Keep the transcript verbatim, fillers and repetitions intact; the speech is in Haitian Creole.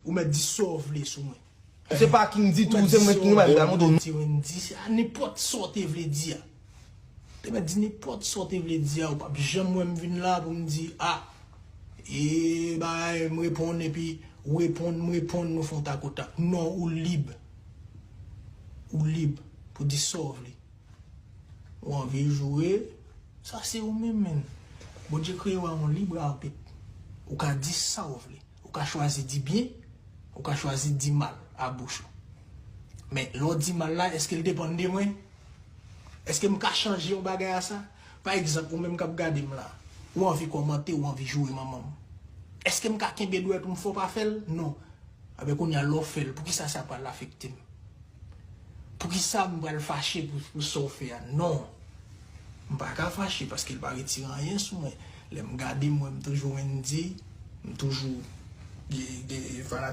Ou mèt di sa w vle sou mwen. Ou se pa King di tou, ou se mwen King, ou pa vin montre w. Ti Wendy, se a nenpòt sa w te vle di a. Te mèt di nenpòt sa w te vle di a, ou p ap janm wè m vin la pou m di, a, e bagay, m reponn epi ou reponn, m reponn, nou fè yon takotak. Non, ou lib. Ou lib pou di sa w vle. Ou anvi joure, sa se ou menm, menm. Bondye kreye w a yon lib arbit. Ou ka di sa w vle. Ou ka chwazi di byen, ou ka chwazi di mal a bouch ou. Men lè w di mal la, èske l depann de mwen? Èske m ka chanje yon bagay a sa? Pa egzanp, ou menm k ap gade m la, ou anvi kòmante, ou anvi joure manman m. Èske m ka kenbe dwèt ou m fè w pa fè l? Non. Enben kounye a lè w fè l, poukisa sa pral afekte m? Poukisa m pral fache pou, pou sa w fè a? Non. M pa ka fache paske l pa retire anyen sou mwen. Lè m gade m wè m toujou Wendy, m toujou gen, gen fanatik.